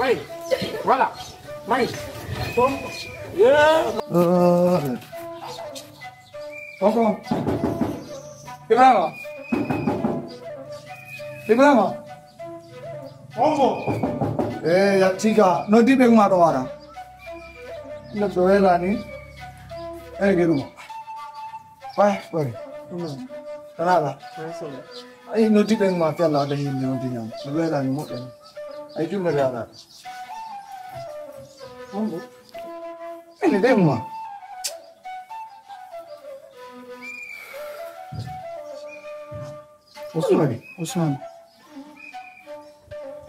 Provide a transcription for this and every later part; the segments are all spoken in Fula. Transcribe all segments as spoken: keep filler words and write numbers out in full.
May, voilà. May. Bon. Yeah. Tonton. Ibrahima. Ibrahima. Ombo. Eh, ya tika. No dibe kuma do wara. Ina so wela ni. Eh, geru. Pare, pare. Tanala. Ay, no dibe kuma fi Allah da yin no dinyam. So wela ni mo. Ay, jumbe wela. Ombo. Ene de kuma. Ousmane, Ousmane.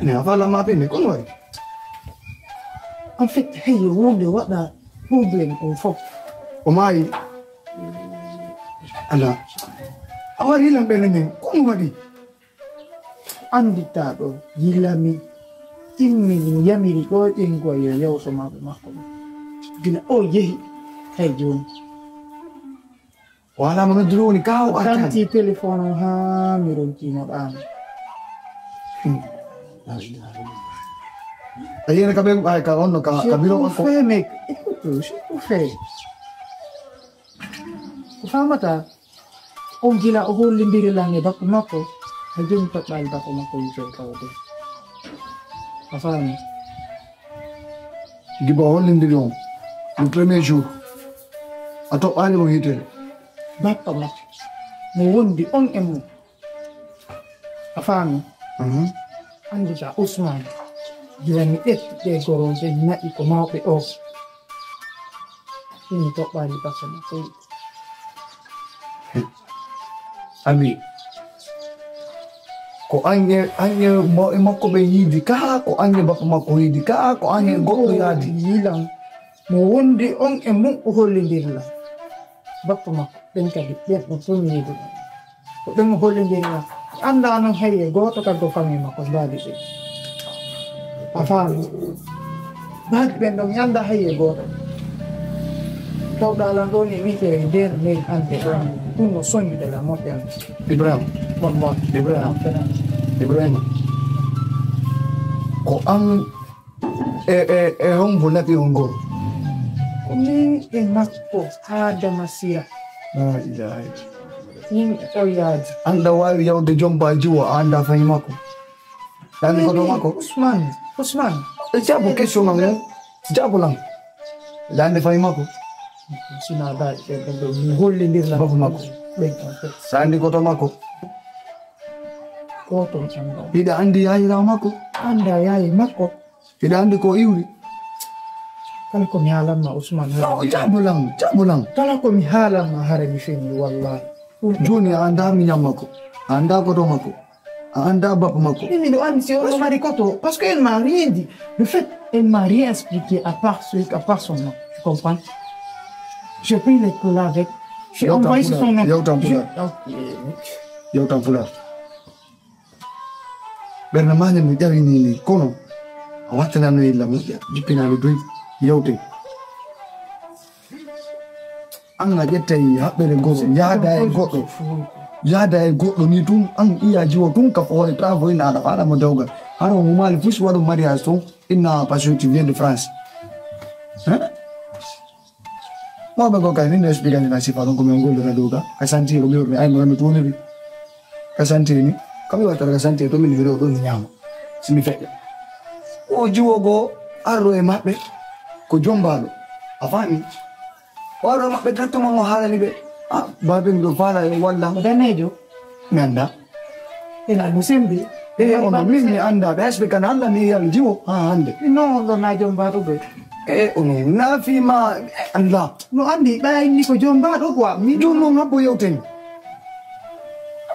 Ene a fala ma bene, kono waɗi? En fait, hey, wonde waɗa problème on fof. O maayi. Ala. A waɗi lan ɓe nen, kono waɗi? Andita ɗo, yilami, immini, yamiri ɗo ƴengoyo yewto maɓɓe makko ɓe. Gila o yehi, hay jooni. O alaa mo noddude woni ka o artaani. Tanti téléphone o haa mi ronkiima ɗaano. Hmm. A yiyana ka ɓe, ay, ka on no ka, ka biro makko. J'ai tout fait, mec. Écoute, j'ai tout fait. Ko faamata, on gila o hollindiri lan e bappa makko, hay jooni toɓɓaali bappa makko wiyetee kaw de. A faami? Giba o hollindiri on le premier jour. A toɓɓaali mo hitere. Bappa makko. Mo wondi on e mum. A faami? Mhm. Anndi ka Ousmane. Gila mi ƴetti ɗe gorooje na'i ko mawɓe o. Ɗum mi toɓɓaali bappa makko. Ami, ko an e, an e mo-, e makko ɓe yiidi ka, ko an e bappa makko yiidi ka, ko an e goɗɗo yaadi. Yilan mo wondi on e mum o hollindirla. Bappa makko, ɓen kadi, ɓen o fof mi yiidi. Ko ɓen o hollindirla. Mi anndaa noon hay e gooto kadi ko famille makko mbaadi ɓe. A faami? Mbaadi ɓen ɗon mi anndaa hay e gooto. Tawɗaa lan ɗoo ni wi'etee e nder leydi hannde ɗoo ni, ɗum no soññude lan moƴƴan. Ibrahima. Mon, mon. Ibrahima. Ibrahima. Ko an e, e, e hombo naɓi on ngol? Ko min e makko haa Damasira. La ilaha illallah. Min e o yaadi. An ɗa waawi yawde jomba jiwo, a anndaa fayi makko. Ɗa anndi ko to makko? Ousmane, Ousmane. E jaabo question am o. Jaabo lan. Ɗa anndi fayi makko? Sina ɗa, ɓe, ɓe, ɓe, mi hollindirla. Bafo makko. Ɓen, en fait. Ɗa anndi ko to makko? Ko to mi anndaa. Hiɗa anndi yaayiraawo makko? Anndaa yaayi makko. Hiɗa anndi ko iwri? Kala ko mi haalanma Ousmane. No, jaabo lan, jaabo lan. Kala ko mi haalanma hara mi feni, wallahi. Jooni a anndaa miñan makko. A anndaa koto makko. A anndaa bappa makko. Mais miɗo anndi si on mari koto. Parce que elle m'a rien dit. Le fait, elle m'a rien expliqué à part ce, à part son nom. Tu comprends? J'ai pris les cours avec. J'ai envoyé sur son nom. Yewtan Pulaar. Je, ok. Yewtan Pulaar. Ɓernde maa nde mi ƴawini ni, kono a wattanano illa moƴƴa, jippinano doy, yewte. An a ƴettay haɓɓere goo, yaada e goɗɗo, yaada e goɗɗo ni tun, an iya jiwo tun ka foore travaux ina aɗa faala mo dewgal. Hara o humaali fus waɗu mariage tun, inna parce que tu viens de France. Hein? Mawɓe goo kay, min no expliquer na sifa ɗon ko min gollira dow ga. Ka santi ko mi woni, ay, mo mi tuniri. Ka santi ni, ko mi wattata ka santi to min wiro ɗon mi ñaama. Si mi feƴƴa. O jiwo goo arɗo e maɓɓe ko jombaaɗo. A faami? O arɗo e maɓɓe directement o haalani ɓe. Ah, baabe mi ɗo faala e walla. Ko daneejo? Mi anndaa. Ina mo sembi. E, ono min mi anndaa. Ɓe asɓe kan Allah mi yal jiwo haa hannde. Non, on ɗon na jombaaɗo ɓe. E, ono naafi ma Allah. No anndi ɓay ni ko jombaaɗo quoi. Min jooni noon habbo yewten.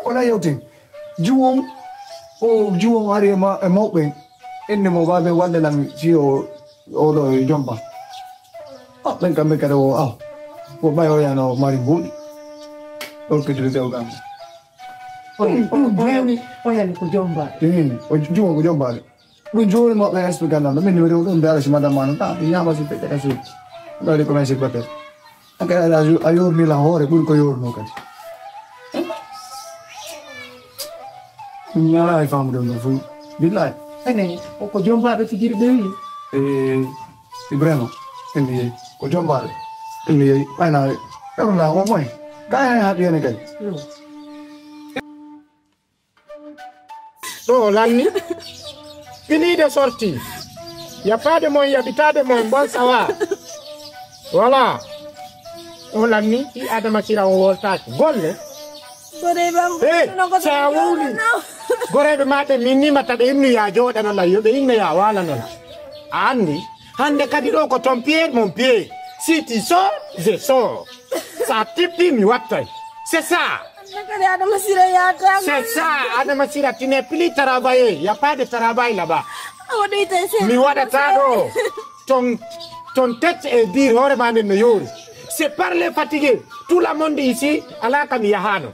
Wala yewten. Jiwon, o jiwon ari e ma-, e mawɓe. Enne mo baabe walle lan si o, o ɗo e jomba. Ah, ɓen kamɓe kadi o, ah. Ko ɓay o yana o mari mbuuɗi. Ɗon kadi rewɓe am. Ɗum, ɗum jooni o yani ko jomba. Ɗum, o jiwo ko jombaade. Ɗum jooni mo ɓe expliqué nan, min mi rew ɗum dara si madame ma non, ah, mi ñaama si feƴƴa ka suudu. Ɗo de commencé batel. An kadi a, a yorni la hoore ɓuri ko yorno kadi. Mi ñaala e faamude ɗum ɗo fof. Billahi. Ene, ko, ko jombaaɓe fijirɓe ɓe wi. Eh, Ibrahima, en yeey. Ko jombaaɓe. En yeey. Ɓayna, ɗaɗo na o moy. Ka en haɗi hene kadi. Ɗo o lanni. Fini de sorti. Yappaade mon, yabitaade mon, bon sawa. Voilà. O lanni, ɗi Adama Sira o woltaaki. Golle. Goreyɓe am, Hey, no ko sa wowli. Goreyɓe ma ɓe min ni mata ɓe innu ya jooɗano la, yo ɓe inna ya walano la. A anndi? Hannde kadi ɗo ko ton pied mon pied. Si tu sors, je sors. Sa tippi mi wattay. C'est ça. Hannde kadi Adama Sira yaata. C'est ça. Adama Sira, tu n'es plus travaillé. Y a pas de travail là-bas. A waɗoyta e seeɗa. Mi waɗata ɗo. Ton, ton tête est dure, hoore ma nden no yoori. C'est par les fatigués. Tout le monde ici, ala kam yahano.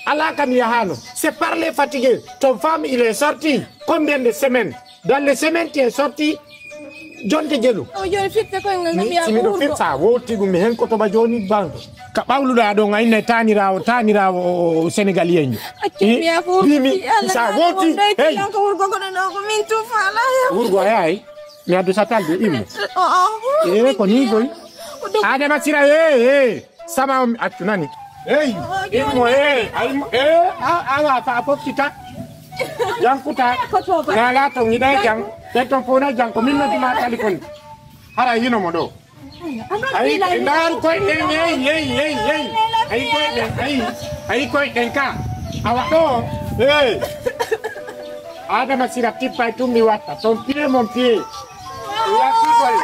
Ala kam yahano. C'est par les fatigués. Ton femme, il est sorti. Combien de semaines? Dans les semaines, tu es sorti. Jonte jelu. O joni fitte koye ngal ngam Ni, yaa si miɗo ko wurgo. Firta, wowti ɗum mi hen ko toba joni bango. Ka ɓawluɗa ɗon, a innay tanirawo, tanirawo o, o, o Sénégalien. Accu Eh, mi yaa ko wurgo. Bimi, Alla sa na wowti, wondoy hey. Kiyan ko wurgo kono no ko min tufa ala ya. Wurgo a yaay. Mi addu satal de immo. Oh, oh. Eh, ko ni goy. Adama Sira, eh, eh. Sama on accu nani. Hey, immo, eh, ay, eh, a, awa, fa a foftita. Jankuta. Na la to ngida jang. Te to fona jang ko min no dima tali kon. Hara hino mo ɗo. Ay, ndar koy den, hey, hey, hey, hey. Ay koy den, ay. Ay koy den ka. Awa ɗo. Hey. Adama Sira tippa e tummi watta. Ton pied mon pied. Ya people.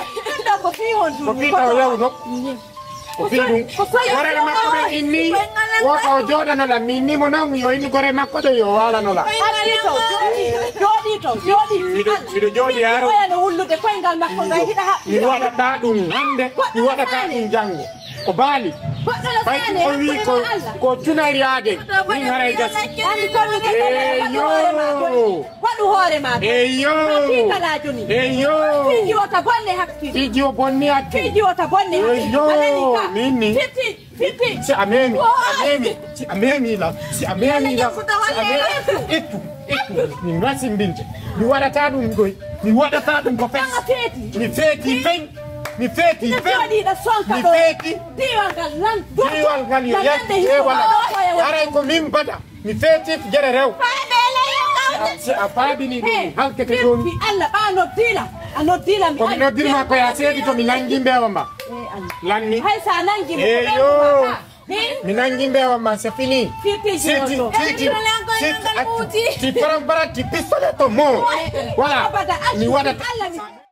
Ɗo ko fii hon Ko fii taw yaw no. Ko fii ɗum. Ko fii ɗum. Gorel makko ɓe inni. Wota o jooɗano la. Min ni mo non yo inni gorel makko ɗo yo walano la. Hatti to, jooɗi to, jooɗi to, jooɗi. Miɗo, miɗo jooɗi haro. Wullude koyngal makko ngal hiɗa haɓɓi. Mi waɗata ɗum hannde, mi waɗata ɗum janngo. O baali. Goɗɗo no Ɓay sane, o wii ko, hakkunde ma Allah. Ko cunayri aade. Min haray gas. Andi ko mi Eyo. Waɗu hoore ma. Eyo. Hakkikala joni. Eyo. Fiji wota bonne hakki. Fiji o bonni hakki. Fiji wota bonne hakki. Eyo. Alani ka. Min ni. Fiti, fiti. Si a memi, a memi, si a memi la, si a memi la, si a memi. Ittu, ittu. Min wasimbinte. Mi waɗata ɗum koy. Mi waɗata ɗum ko fes. Mi feeti feng. Mi feeti feng. Mi feeti. Diwal ngal lan. Diwal ngal yo yalti e wala. Aray ko min bada. Mi feeti gere rew. Si a faabini ɗum, halkete ɗum. Alla, ɓa noddila. A noddila mi. Ko mi noddirma ko ya seedi to mi nangi mbewa ma. Lanni. Hay sa nangi mo. Eyo. Mi nangi mbewa ma, c'est fini. Siti, siti, siti, ati, ti parambara, ti pistolet to mo. Voilà. Mi waɗata.